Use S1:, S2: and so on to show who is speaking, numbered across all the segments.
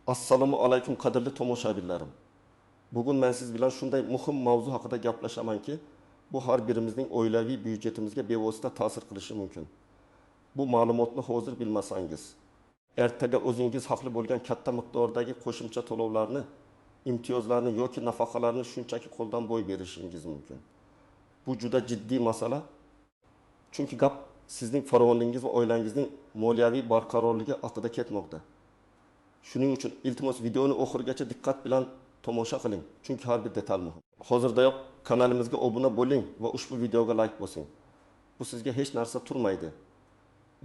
S1: Assalomu alaykum qadrli tomoshabinlarim. Bugun men siz bilan shunday muhim mavzu haqida gaplashamanki, bu har birimizning oilaviy byudjetimizga bevosita ta'sir qilishi mumkin. Bu ma'lumotni hozir bilmasangiz, ertaga o'zingiz haqli bo'lgan katta miqdordagi qo'shimcha to'lovlarni, imtiyozlarni yoki nafaqalarni shunchaki qo'ldan boy berishingiz mumkin. Bu juda jiddiy masala. Chunki gap sizning farovonligingiz va oilangizning moliyaviy barqarorligi haqida ketmoqda. Shuning uchun iltimos videoni oxirigacha diqqat bilan tomosha qiling, chunki har bir detal muhim. Hozirdayoq kanalimizga obuna bo'ling va ushbu videoga like bosing. Bu sizga hech narsa turmaydi.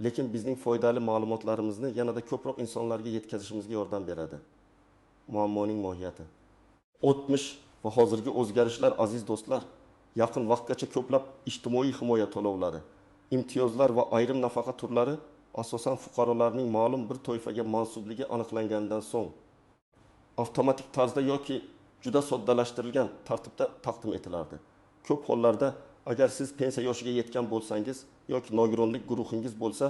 S1: Lekin bizning foydali ma'lumotlarimizni yanada ko'proq insonlarga yetkazishimizga yordam beradi. Muammoning mohiyati. O'tmish va hozirgi o'zgarishlar, aziz do'stlar, yaqin vaqtgacha ko'plab ijtimoiy himoya to'lovlari, imtiyozlar va ayrim nafaqa turlari asosan fuqarolarning ma'lum bir toifaga mansubligi aniqlangandan so'ng avtomatik tarzda yoki juda soddalashtirilgan tartibda taqdim etilardi. Ko'p hollarda agar siz pensiya yoshiga yetgan bo'lsangiz yoki nogironlik guruhingiz bo'lsa,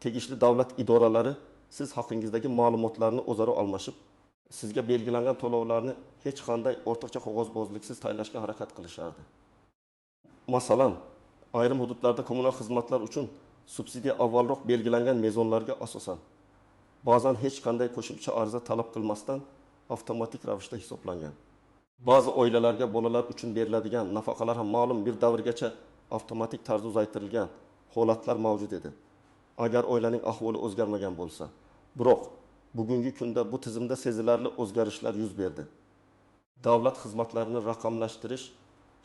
S1: tegishli davlat idoralari siz haqingizdagi ma'lumotlarni o'zaro almashib, sizga belgilangan to'lovlarni hech qanday ortiqcha qog'ozbozliksiz tayinlashga harakat qilishardi. Masalan, ayrim hududlarda kommunal xizmatlar uchun subsidiya avvalroq belgilangan mezonlarga asosan, ba'zan hech qanday qo'shimcha ariza talab qilmasdan avtomatik ravishda hisoblangan. Ba'zi oilalarga bolalar uchun beriladigan nafaqalar ham ma'lum bir davrgacha avtomatik tarzda uzaytirilgan holatlar mavjud edi, agar oilaning ahvoli o'zgarmagan bo'lsa. Biroq bugungi kunda bu tizimda sezilarli o'zgarishlar yuz berdi. Davlat xizmatlarini raqamlashtirish,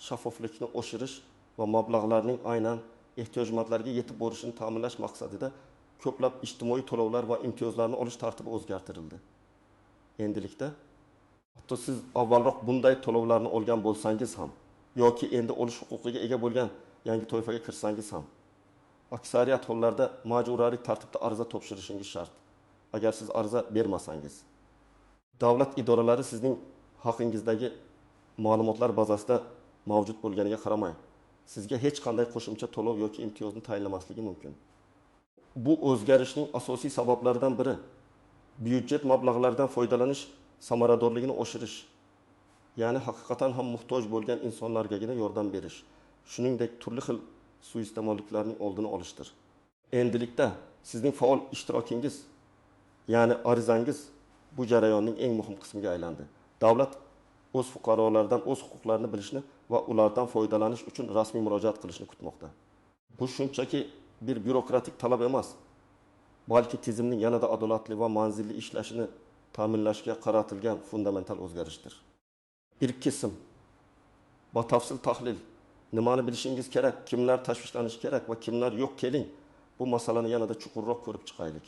S1: shaffoflikni oshirish va mablag'larning aynan ehtiyojmandlarga yetib borishini ta'minlash maqsadida ko'plab ijtimoiy to'lovlar va imtiyozlarni olish tartibi o'zgartirildi. Endilikda hatto siz avvalroq bunday to'lovlarni olgan bo'lsangiz ham yoki endi olish huquqiga ega bo'lgan yangi toifaga kirsangiz ham, aksariyat hollarda majburiy tartibda ariza topshirishingiz shart. Agar siz ariza bermasangiz, davlat idoralari sizning haqingizdagi ma'lumotlar bazasida mavjud bo'lganiga qaramay, sizga hech qanday qo'shimcha to'lov yoki imtiyozni tayinlamasligi mumkin. Bu o'zgarishning asosiy sabablaridan biri byudjet mablag'laridan foydalanish samaradorligini oshirish, ya'ni haqiqatan ham muhtoj bo'lgan insonlargagina yordam berish, shuningdek turli xil suiiste'molliklarning oldini olishdir. Endilikda sizning faol ishtirokingiz, ya'ni arizangiz bu jarayonning eng muhim qismiga aylandi. Davlat o'z fuqarolaridan o'z huquqlarini bilishni va ulardan foydalanish uchun rasmiy murojaat qilishni kutmoqda. Bu shunchaki bir byurokratik talab emas, balki tizimning yanada adolatli va manzilli ishlashini ta'minlashga qaratilgan fundamental o'zgarishdir. Bir qism batafsil tahlil, nimani bilishingiz kerak, kimlar tashvishlanishi kerak va kimlar yo'q, keling bu masalani yanada chuqurroq ko'rib chiqaylik.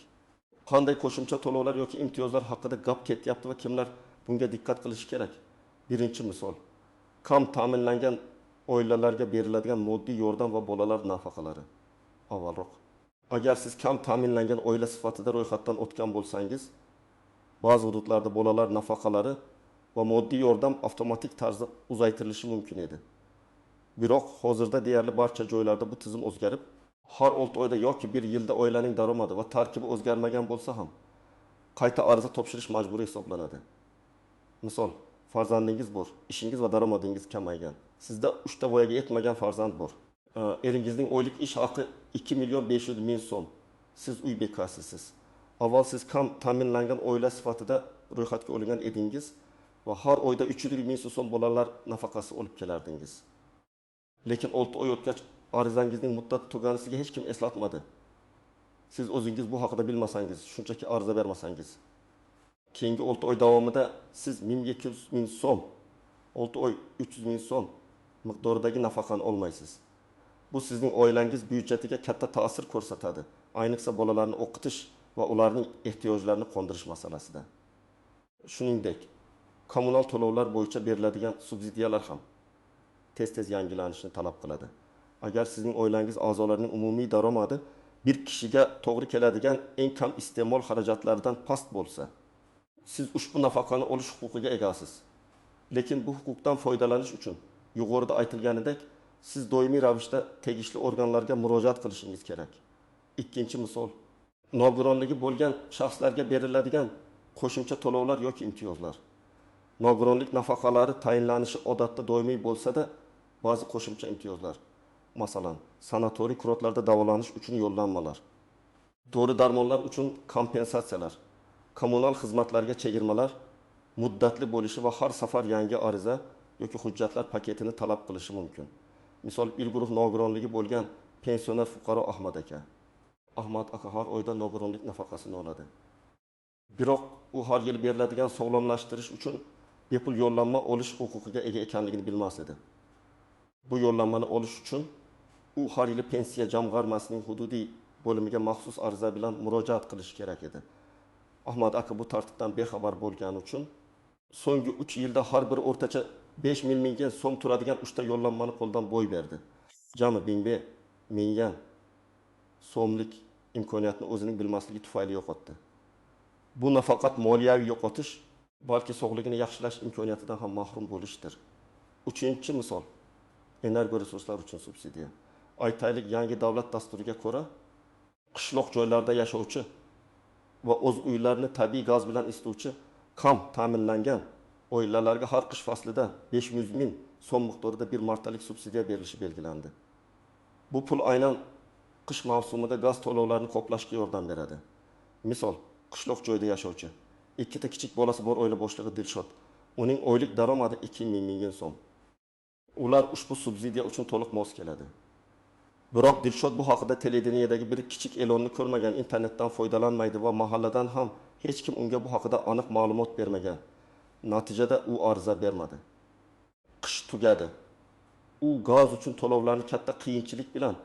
S1: Qanday qo'shimcha to'lovlar yoki imtiyozlar haqida gap ketyapti va kimlar bunga diqqat qilishi kerak? Birinchi misol, kam ta'minlangan oilalarga beriladigan moddiy yordam va bolalar nafaqalari. Avvalroq, agar siz kam ta'minlangan oila sifatida ro'yxatdan o'tgan bo'lsangiz, ba'zi hududlarda bolalar nafaqalari va moddiy yordam avtomatik tarzda uzaytirilishi mumkin edi. Biroq hozirda deyarli barcha joylarda bu tizim o'zgarib, har 6 oyda yoki 1 yilda oilaning daromadi va tarkibi o'zgarmagan bo'lsa ham qayta ariza topshirish majburiy hisoblanadi. Misol, farzandingiz bor, ishingiz va daromadingiz kamaygan. Sizda 3 ta voyaga yetmagan farzand bor. Eringizning oylik ish haqi 2 500 000 so'm. Siz uy bekasisiz. Avval siz kam ta'minlangan oila sifatida ro'yxatga olingan edingiz va har oyda 300 000 so'm bolalar nafaqasi olib kelardingiz. Lekin 6 oy o'tgach arizangizning muddati tugani sizga hech kim eslatmadi. Siz o'zingiz bu haqida bilmasangiz, shunchaki ariza bermasangiz, keyingi 6 oy davomida siz 1700 000 so'm, 6 oy 300 000 so'm miqdoridagi nafaqani olmaysiz. Bu sizning oilangiz byudjetiga katta ta'sir ko'rsatadi, ayniqsa bolalarni o'qitish va ularning ehtiyojlarini qondirish masalasida. Shuningdek, kommunal to'lovlar bo'yicha beriladigan subsidiyalar ham tez-tez yangilanishni talab qiladi. Agar sizning oilangiz a'zolarining umumiy daromadi bir kishiga to'g'ri keladigan eng kam iste'mol xarajatlaridan past bo'lsa, siz ushbu nafaqani olish huquqiga egasiz. Lekin bu huquqdan foydalanish uchun yuqorida aytilganidek, siz doimiy ravishda tegishli organlarga murojaat qilishingiz kerak. Ikkinchi misol, nogironligi bo'lgan shaxslarga beriladigan Qo'shimcha to'lovlar yoki imtiyozlar. Nogironlik nafaqalari tayinlanishi odatda doimiy bo'lsa-da, ba'zi qo'shimcha imtiyozlar, masalan, sanatoriy-kurortlarda davolanish uchun yo'llanmalar, dori-darmonlar uchun kompensatsiyalar, kommunal xizmatlarga chegirmalar muddatli bo'lishi va har safar yangi ariza yoki hujjatlar paketini talab qilishi mumkin. Misol, I guruh nogironligi bo'lgan pensioner fuqaro Ahmad aka. Ahmad aka har oyda nogironlik nafaqasini oladi. Biroq u har yili beriladigan sog'lomlashtirish uchun bepul yo'llanma olish huquqiga ega ekanligini bilmas edi. Bu yo'llanmani olish uchun u har yili pensiya jamg'armasining hududiy bo'limiga maxsus ariza bilan murojaat qilishi kerak edi. Ahmad aka bu tartibdan bexabar bo'lgani uchun so'nggi 3 yilda har bir o'rtacha 5 mingga so'm turadigan 3 ta yo'llanmani qo'ldan boy berdi. Jami 1000 mingga so'mlik imkoniyatni o'zining bilmasligi tufayli yo'qotdi. Bu nafaqat moliyaviy yo'qotish, balki sog'ligini yaxshilash imkoniyatidan ham mahrum bo'lishdir. 3-chi misol, energoresurslar uchun subsidiya. Aytaylik, yangi davlat dasturiga ko'ra, qishloq joylarda yashovchi va o'z uylarini tabiiy gaz bilan isituvchi kam ta'minlangan oilalarga har qish faslida 500 ming so'm miqdorida bir martalik subsidiya berilishi belgilandi. Bu pul aynan qish mavsumida gaz to'lovlarini qoplashga yordam beradi. Misol, qishloq joyda yashovchi 2 ta kichik bolasi bor oila boshlig'i Dilshod. Uning oylik daromadi 2000 ming so'm. Ular ushbu subsidiya uchun to'liq mos keladi. Biroq Dilshod bu haqida televideniyadagi bir kichik e'lonni ko'rmagan, internetdan foydalanmaydi va mahalladan ham hech kim unga bu haqida aniq ma'lumot bermagan. Natijada u ariza bermadi. Qish tugadi. U gaz uchun to'lovlarni katta qiyinchilik bilan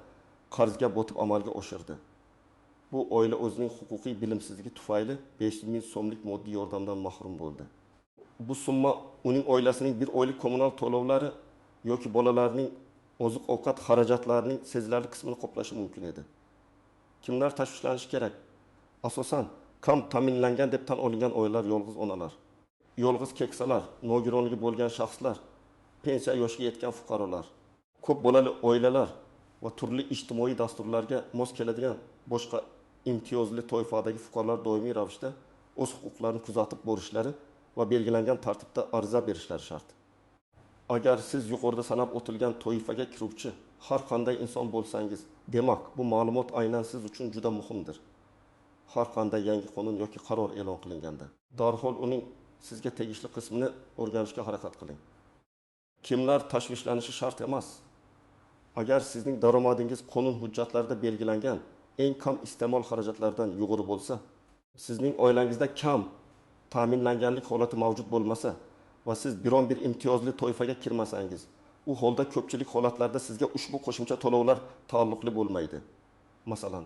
S1: qarzga botib amalga oshirdi. Bu oila o'zining huquqiy bilimsizligi tufayli 500 ming so'mlik moddiy yordamdan mahrum bo'ldi. Bu summa uning oilasining bir oylik kommunal to'lovlari yoki bolalarning oziq-ovqat xarajatlarining sezilarli qismini qoplashi mumkin edi. Kimlar tashvishlanishi kerak? Asosan kam ta'minlangan deb tan olingan oilalar, yolg'iz onalar, yolg'iz keksalar, nogironligi bo'lgan shaxslar, pensiya yoshiga yetgan fuqarolar, ko'p bolali oilalar va turli ijtimoiy dasturlarga mos keladigan boshqa imtiyozli toifadagi fuqarolar doimiy ravishda o'z huquqlarini kuzatib borishlari va belgilangan tartibda ariza berishlari shart. Agar siz yuqorida sanab o'tilgan toifaga kiruvchi har qanday inson bo'lsangiz, demak, bu ma'lumot aynan siz uchun juda muhimdir. Har qanday yangi qonun yoki qaror e'lon qilinganda, darhol uning sizga tegishli qismini o'rganishga harakat qiling. Kimlar tashvishlanishi shart emas? Agar sizning daromadingiz qonun hujjatlarida belgilangan eng kam iste'mol xarajatlaridan yuqori bo'lsa, sizning oilangizda kam ta'minlanganlik holati mavjud bo'lmasa va siz biron bir imtiyozli toifaga kirmasangiz, u holda ko'pchilik holatlarda sizga ushbu qo'shimcha to'lovlar taalluqli bo'lmaydi. Masalan,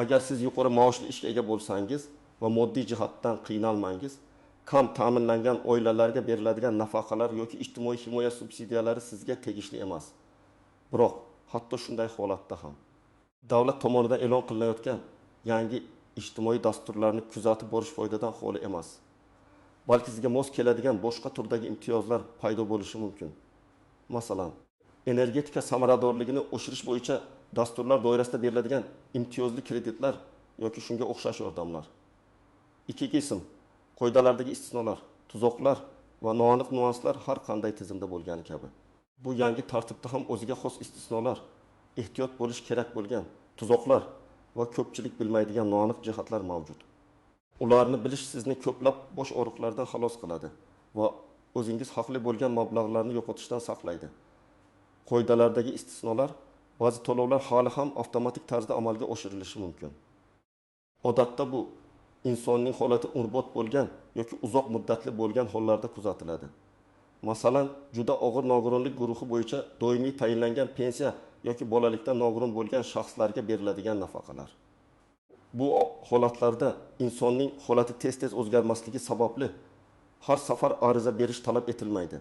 S1: agar siz yuqori maoshli ishga ega bo'lsangiz va moddiy jihatdan qiynalmangiz, kam ta'minlangan oilalarga beriladigan nafaqalar yoki ijtimoiy himoya subsidiyalari sizga tegishli emas. Biroq hatto shunday holatda ham davlat tomonidan e'lon qilinayotgan yangi ijtimoiy dasturlarni kuzatib borish foydadan xoli emas. Balki sizga mos keladigan boshqa turdagi imtiyozlar paydo bo'lishi mumkin. Masalan, energetika samaradorligini oshirish bo'yicha dasturlar doirasida beriladigan imtiyozli kreditlar yoki shunga o'xshash yordamlar. Ikki qism qoidalardagi istisnolar, tuzoqlar va noaniq nuanslar har qanday tizimda bo'lgani kabi. Bu yangi tartibda ham o'ziga xos istisnolar, ehtiyot bo'lish kerak bo'lgan tuzoqlar va ko'pchilik bilmaydigan noaniq jihatlar mavjud. Ularni bilish sizni ko'plab bosh og'riqlardan xalos qiladi va o'zingiz haqli bo'lgan mablag'larni yo'qotishdan saqlaydi. Qoidalardagi istisnolar, ba'zi to'lovlar hali ham avtomatik tarzda amalga oshirilishi mumkin. Odatda bu insonning holati umrbod bo'lgan yoki uzoq muddatli bo'lgan hollarda kuzatiladi. Masalan, juda og'ir nogironlik guruhi bo'yicha doimiy tayinlangan pensiya yoki bolalikdan nogiron bo'lgan shaxslarga beriladigan nafaqalar. Bu holatlarda insonning holati tez-tez o'zgarmasligi sababli har safar ariza berish talab etilmaydi.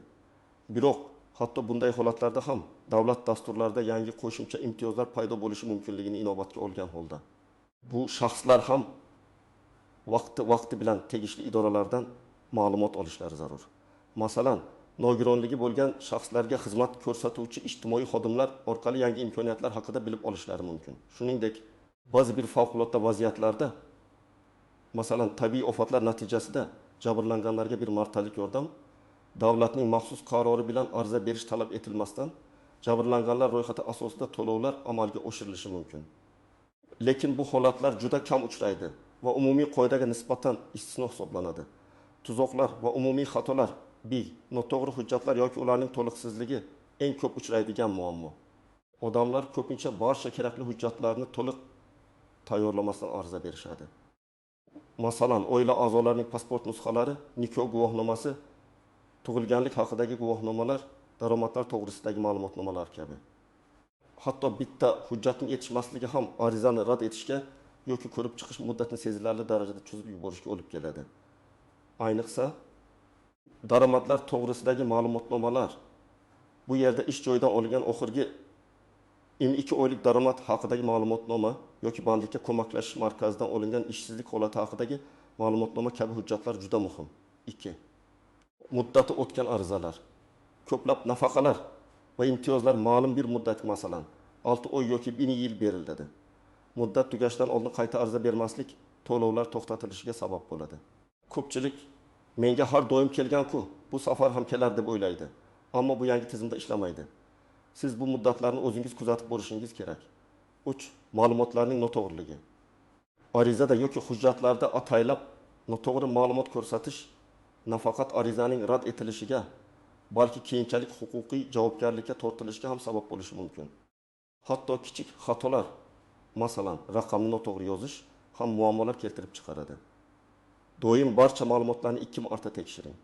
S1: Biroq hatto bunday holatlarda ham davlat dasturlarida yangi qo'shimcha imtiyozlar paydo bo'lishi mumkinligini inobatga olgan holda bu shaxslar ham vaqti bilan tegishli idoralardan ma'lumot olishlari zarur. Masalan, nogironligi bo'lgan shaxslarga xizmat ko'rsatuvchi ijtimoiy xodimlar orqali yangi imkoniyatlar haqida bilib olishlari mumkin. Shuningdek, ba'zi bir favqulodda vaziyatlarda Masalan, tabiiy ofatlar natijasida jabrlanganlarga bir martalik yordam davlatning maxsus qarori bilan ariza berish talab etilmasdan, jabrlanganlar ro'yxati asosida to'lovlar amalga oshirilishi mumkin. Lekin bu holatlar juda kam uchraydi va umumiy qoidaga nisbatan istisno hisoblanadi. Tuzoqlar va umumiy xatolar I. Noto'g'ri hujjatlar yoki ularning to'liqsizligi eng ko'p uchraydigan muammo. Odamlar ko'pincha barcha kerakli hujjatlarni to'liq tayyorlamasdan ariza berishadi. Masalan, oila a'zolarining pasport nusxalari, nikoh guvohnomasi, tug'ilganlik haqidagi guvohnomalar, daromadlar to'g'risidagi ma'lumotnomalar kabi. Hatto bitta hujjatning yetishmasligi ham arizani rad etishga yoki ko'rib chiqish muddatini sezilarli darajada cho'zib yuborishga olib keladi. Ayniqsa, daromadlar to'g'risidagi ma'lumotnomalar, bu yerda ish joyidan olingan oxirgi 22 oylik daromad haqidagi ma'lumotnoma yoki bandlikka ko'maklashish markazidan olingan ishsizlik holati haqidagi ma'lumotnoma kabi hujjatlar juda muhim. 2. Muddati o'tgan arizalar. Ko'plab nafaqalar va imtiyozlar ma'lum bir muddat, masalan, 6 oy yoki 1 yil beriladi. Muddat tugashidan oldin qayta ariza bermaslik to'lovlar to'xtatilishiga sabab bo'ladi. Ko'pchilik menga har doim kelgan-ku, bu safar ham kelar deb o'ylaydi. Ammo bu yangi tizimda ishlamaydi. Siz bu muddatlarni o'zingiz kuzatib borishingiz kerak. 3. Ma'lumotlarning noto'g'riligi. Arizada yoki hujjatlarda ataylab noto'g'ri ma'lumot ko'rsatish nafaqat arizaning rad etilishiga, balki keyinchalik huquqiy javobgarlikka tortilishiga ham sabab bo'lishi mumkin. Hatto kichik xatolar, masalan, raqamni noto'g'ri yozish ham muammolar keltirib chiqaradi. Doim barcha ma'lumotlarni 2 marta tekshiring.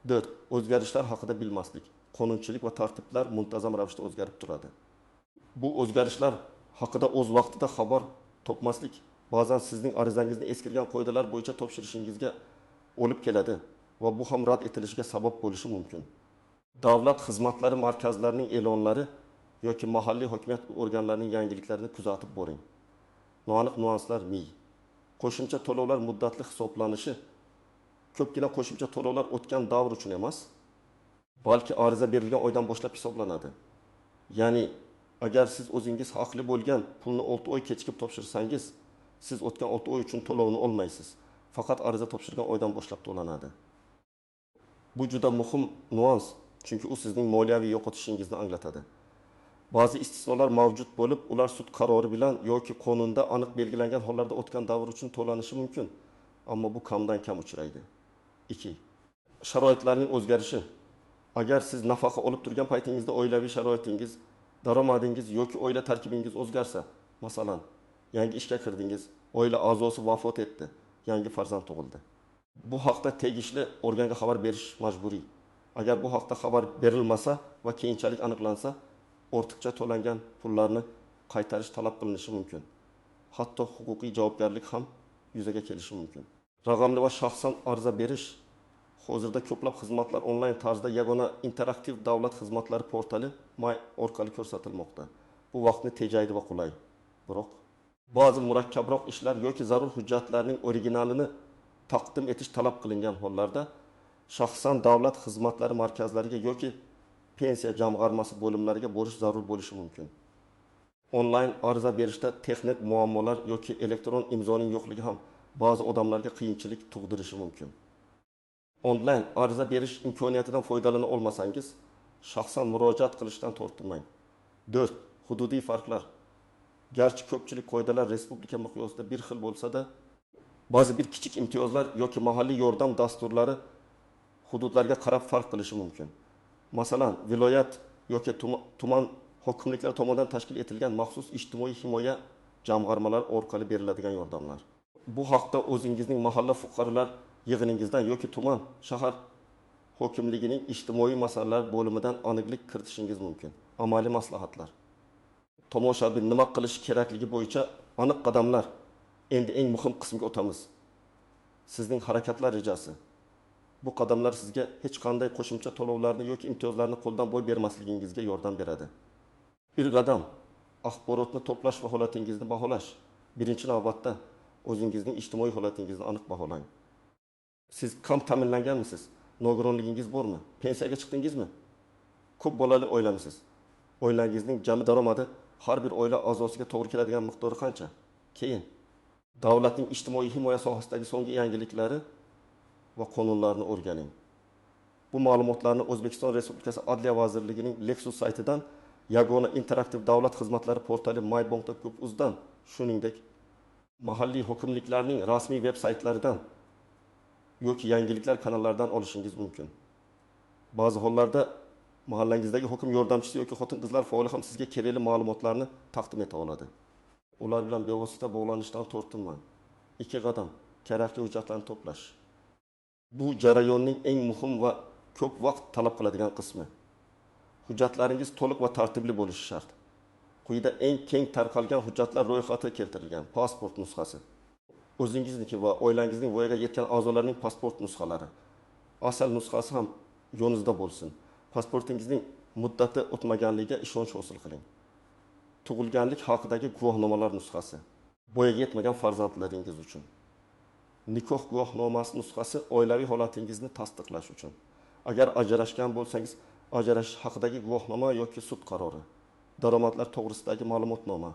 S1: 4. O'zgarishlar haqida bilmaslik. Qonunchilik va tartiblar muntazam ravishda o'zgarib turadi. Bu o'zgarishlar haqida o'z vaqtida xabar topmaslik ba'zan sizning arizangizni eskirgan qoidalar bo'yicha topshirishingizga olib keladi va bu ham rad etilishiga sabab bo'lishi mumkin. Davlat xizmatlari markazlarining e'lonlari yoki mahalliy hokimiyat organlarining yangiliklarini kuzatib boring. Noaniq nuanslar miy. Qo'shimcha to'lovlar muddatli hisoblanishi ko'pgina qo'shimcha to'lovlar o'tgan davr uchun emas, balki ariza berilgan oydan boshlab hisoblanadi. Ya'ni agar siz o'zingiz haqli bo'lgan pulni 6 oy kechikib topshirsangiz, siz o'tgan 6 oy uchun to'lovni olmaysiz. Faqat ariza topshirgan oydan boshlab to'lanadi. Bu juda muhim nuans, chunki u sizning moliyaviy yo'qotishingizni anglatadi. Ba'zi istisnolar mavjud bo'lib, ular sud qarori bilan yoki qonunda aniq belgilangan hollarda o'tgan davr uchun to'lanishi mumkin, ammo bu kamdan kam uchraydi. 2. Sharoitlarning o'zgarishi. Agar siz nafaqa olib turgan paytingizda oilaviy sharoitingiz, daromadingiz yoki oila tarkibingiz o'zgarsa, masalan, yangi ishga kirdingiz, oila a'zosi vafot etdi, yangi farzand tug'ildi. Bu haqda tegishli organga xabar berish majburiy. Agar bu haqda xabar berilmasa va keyinchalik aniqlansa, ortiqcha to'langan pullarni qaytarish talab qilinishi mumkin. Hatto huquqiy javobgarlik ham yuzaga kelishi mumkin. Raqamli va shaxsan ariza berish. Hozirda ko'plab xizmatlar onlayn tarzda yagona interaktiv davlat xizmatlari portali My orqali ko'rsatilmoqda. Bu vaqtni tejaydi va qulay. Biroq ba'zi murakkabroq ishlar yoki zarur hujjatlarning originalini taqdim etish talab qilingan hollarda shaxsan davlat xizmatlari markazlariga yoki pensiya jamg'armasi bo'limlariga borish zarur bo'lishi mumkin. Onlayn ariza berishda texnik muammolar yoki elektron imzoning yo'qligi ham ba'zi odamlarga qiyinchilik tug'dirishi mumkin. Onlayn ariza berish imkoniyatidan foydalana olmasangiz, shaxsan murojaat qilishdan tortinmang. 4. Hududiy farqlar. Garchi ko'pchilik qoidalar respublika miqyosida bir xil bo'lsa-da, ba'zi bir kichik imtiyozlar yoki mahalliy yordam dasturlari hududlarga qarab farq qilishi mumkin. Masalan, viloyat yoki tuman hokimliklari tomonidan tashkil etilgan maxsus ijtimoiy himoya jamg'armalari orqali beriladigan yordamlar. Bu haqda o'zingizning mahalla fuqarolar yig'iningizdan yoki tuman shahar hokimligining ijtimoiy masalalar bo'limidan aniqlik kiritishingiz mumkin. Amaliy maslahatlar. Tomoshabin nima qilish kerakligi bo'yicha aniq qadamlar. Endi eng muhim qismga o'tamiz. Sizning harakatlar rejasi. Bu qadamlar sizga hech qanday qo'shimcha to'lovlarni yoki imtiyozlarni qo'ldan boy bermasligingizga yordam beradi. Bir qadam axborotni to'plash va holatingizni baholash. Birinchi navbatda o'zingizning ijtimoiy holatingizni aniq baholang. Siz kam ta'minlanganmisiz? Nogironligingiz bormi? Pensiyaga chiqdingizmi? Ko'p bolali oilamisiz? Oilangizning jami daromadi har bir oila a'zosiga to'g'ri keladigan miqdori qancha? Keyin Davlatning ijtimoiy himoya sohasidagi so'nggi yangiliklari va qonunlarni o'rganing. Bu ma'lumotlarni O'zbekiston Respublikasi Adliya vazirligining Lexus saytidan, Yagona interaktiv davlat xizmatlari portali mybank.gov.uzdan, shuningdek, mahalliy hokimliklarning rasmiy veb saytlaridan yoki yangiliklar kanallaridan olishingiz mumkin. Ba'zi hollarda mahallangizdagi hokim yordamchisi yoki xotin-qizlar faoli ham sizga kerakli ma'lumotlarni taqdim eta oladi. Ular bilan bevosita bog'lanishdan tortinmang. 2 qadam kerakli hujjatlarni to'plash. Bu jarayonning eng muhim va ko'p vaqt talab qiladigan qismi. Hujjatlaringiz to'liq va tartibli bo'lishi shart. Quyida eng keng tarqalgan hujjatlar ro'yxati keltirilgan. Pasport nusxasi. O'zingizniki va oilangizning voyaga yetgan a'zolarining pasport nusxalari. Asl nusxasi ham yoningizda bo'lsin. Pasportingizning muddati o'tmaganligiga ishonch hosil qiling. Tug'ilganlik haqidagi guvohnomalar nusxasi. Voyaga yetmagan farzandlaringiz uchun. Nikoh guvohnomasi nusxasi oilaviy holatingizni tasdiqlash uchun. Agar ajrashgan bo'lsangiz, ajrashish haqidagi guvohnoma yoki sud qarori. Daromadlar to'g'risidagi ma'lumotnoma.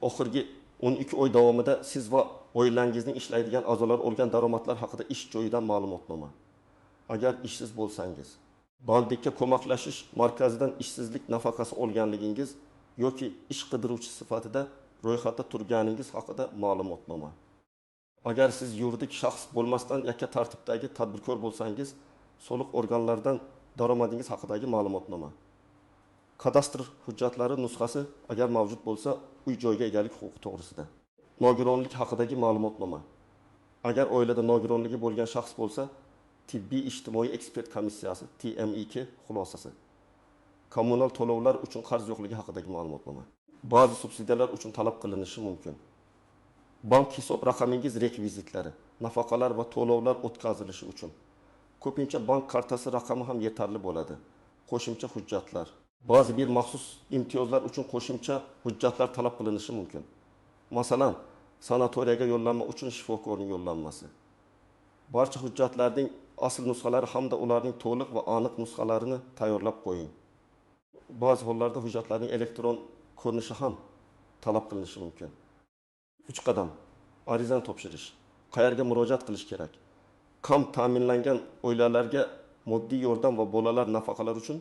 S1: Oxirgi 12 oy davomida siz va oilangizning ishlaydigan a'zolari olgan daromadlar haqida ish joyidan ma'lumotnoma. Agar ishsiz bo'lsangiz, bandlikka ko'maklashish markazidan ishsizlik nafaqasi olganligingiz yoki ish qidiruvchi sifatida ro'yxatda turganingiz haqida ma'lumotnoma. Agar siz yuridik shaxs bo'lmasdan yakka tartibdagi tadbirkor bo'lsangiz, soliq organlaridan daromadingiz haqidagi ma'lumotnoma. Kadastr hujjatlari nusxasi agar mavjud bo'lsa, uy joyga egalik huquqi to'g'risida. Nogironlik haqidagi ma'lumotnoma. Agar oilada nogironligi bo'lgan shaxs bo'lsa, tibbiy ijtimoiy ekspert komissiyasi TMEK xulosasi. Kommunal to'lovlar uchun qarz yo'qligi haqidagi ma'lumotnoma. Ba'zi subsidiyalar uchun talab qilinishi mumkin. Bank hisob raqamingiz rekvizitlari, nafaqalar va to'lovlar o'tkazilishi uchun. Ko'pincha bank kartasi raqami ham yetarli bo'ladi. Qo'shimcha hujjatlar. Ba'zi bir maxsus imtiyozlar uchun qo'shimcha hujjatlar talab qilinishi mumkin. Masalan, sanatoriyaga yo'llanma uchun shifokorning yo'llanmasi. Barcha hujjatlarning asl nusxalari hamda ularning to'liq va aniq nusxalarini tayyorlab qo'ying. Ba'zi hollarda hujjatlarning elektron ko'rinishi ham talab qilinishi mumkin. 3 qadam. Arizani topshirish. Qayerga murojaat qilish kerak? Kam ta'minlangan oilalarga moddiy yordam va bolalar nafaqalari uchun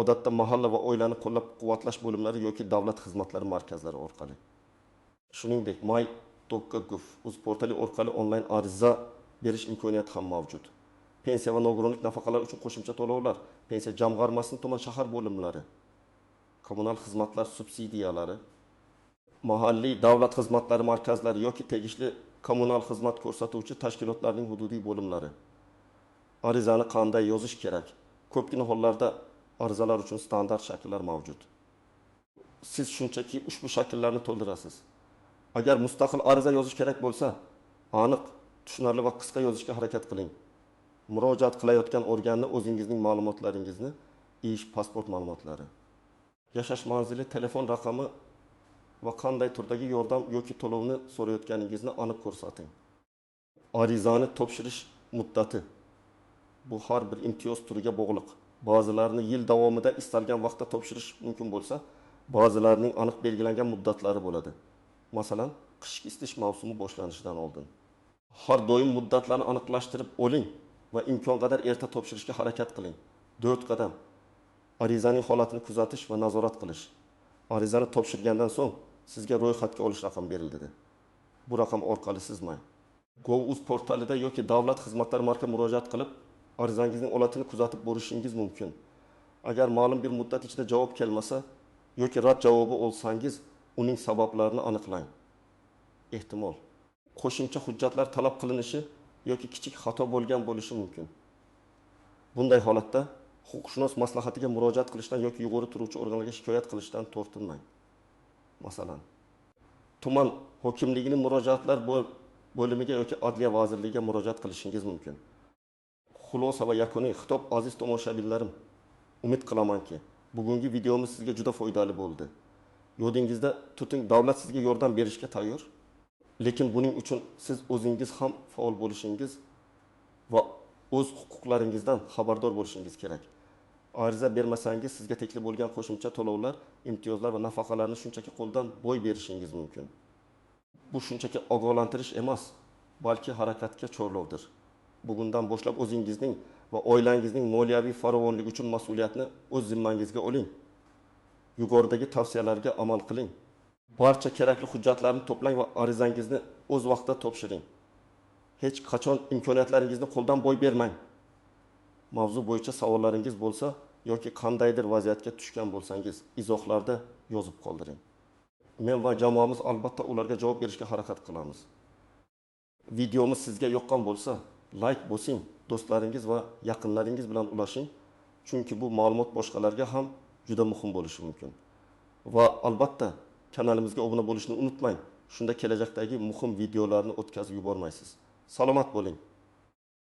S1: odatda mahalla va oilani qo'llab-quvvatlash bo'limlari yoki davlat xizmatlari markazlari orqali. Shuningdek, my.gov.uz portali orqali onlayn ariza berish imkoniyati ham mavjud. Pensiya va nogironlik nafaqalari uchun qo'shimcha to'lovlar, pensiya jamg'armasining tuman shahar bo'limlari, kommunal xizmatlar subsidiyalari, mahalliy davlat xizmatlari markazlari yoki tegishli kommunal xizmat ko'rsatuvchi tashkilotlarning hududiy bo'limlari. Arizani qanday yozish kerak? Ko'pgina hollarda arizalar uchun standart shakllar mavjud. Siz shunchaki ushbu shakllarni to'ldirasiz. Agar mustaqil ariza yozish kerak bo'lsa, aniq, tushunarli va qisqa yozishga harakat qiling. Murojaat qilayotgan organni o'zingizning ma'lumotlaringizni, ish, pasport ma'lumotlari, yashash manzili, telefon raqami va qanday turdagi yordam yoki to'lovni so'rayotganingizni aniq ko'rsating. Arizani topshirish muddati bu har bir imtiyoz turiga bog'liq. Ba'zilarini yil davomida istalgan vaqtda topshirish mumkin bo'lsa, ba'zilarining aniq belgilangan muddatlari bo'ladi. Masalan, qishki isitish mavsumi boshlanishidan oldin. Har doim muddatlarni aniqlashtirib oling va imkon qadar erta topshirishga harakat qiling. 4 qadam. Arizaning holatini kuzatish va nazorat qilish. Arizani topshirgandan so'ng sizga ro'yxatga olish raqami beriladi. Bu raqam orqali siz my.gov.uz portalida yoki davlat xizmatlari markaziga murojaat qilib, arizangizning holatini kuzatib borishingiz mumkin. Agar ma'lum bir muddat ichida javob kelmasa yoki rad javobi olsangiz, uning sabablarini aniqlang. Ehtimol qo'shimcha hujjatlar talab qilinishi yoki kichik xato bo'lgan bo'lishi mumkin. Bunday holatda huquqshunos maslahatiga murojaat qilishdan yoki yuqori turuvchi organlarga shikoyat qilishdan tortinmang. Masalan, tuman hokimligining murojaatlar bo'limiga yoki Adliya vazirligiga murojaat qilishingiz mumkin. Xulosa va yakuniy xitob. Aziz tomoshabinlarim, umid qilamanki, bugungi videomiz sizga juda foydali bo'ldi. Yodingizda tuting, davlat sizga yordam berishga tayyor. Lekin buning uchun siz o'zingiz ham faol bo'lishingiz va o'z huquqlaringizdan xabardor bo'lishingiz kerak. Ariza bermasangiz sizga tegishli bo'lgan qo'shimcha to'lovlar, imtiyozlar va nafaqalarni shunchaki qo'ldan boy berishingiz mumkin. Bu shunchaki ogohlantirish emas, balki harakatga chorlovdir. Bugundan boshlab o'zingizning va oilangizning moliyaviy farovonligi uchun mas'uliyatni o'z zimmangizga oling. Yuqoridagi tavsiyalarga amal qiling. Barcha kerakli hujjatlarni to'plang va arizangizni o'z vaqtida topshiring. Hech qachon imkoniyatlaringizni qo'ldan boy bermang. Mavzu bo'yicha savollaringiz bo'lsa yoki qandaydir vaziyatga tushgan bo'lsangiz, izohlarda yozib qoldiring. Men va jamoamiz albatta ularga javob berishga harakat qilamiz. Videomiz sizga yoqqan bo'lsa, layk bosing, do'stlaringiz va yaqinlaringiz bilan ulashing, chunki bu ma'lumot boshqalarga ham juda muhim bo'lishi mumkin. Va albatta kanalimizga obuna bo'lishni unutmang. Shunda kelajakdagi muhim videolarni o'tkazib yubormaysiz. Salomat bo'ling.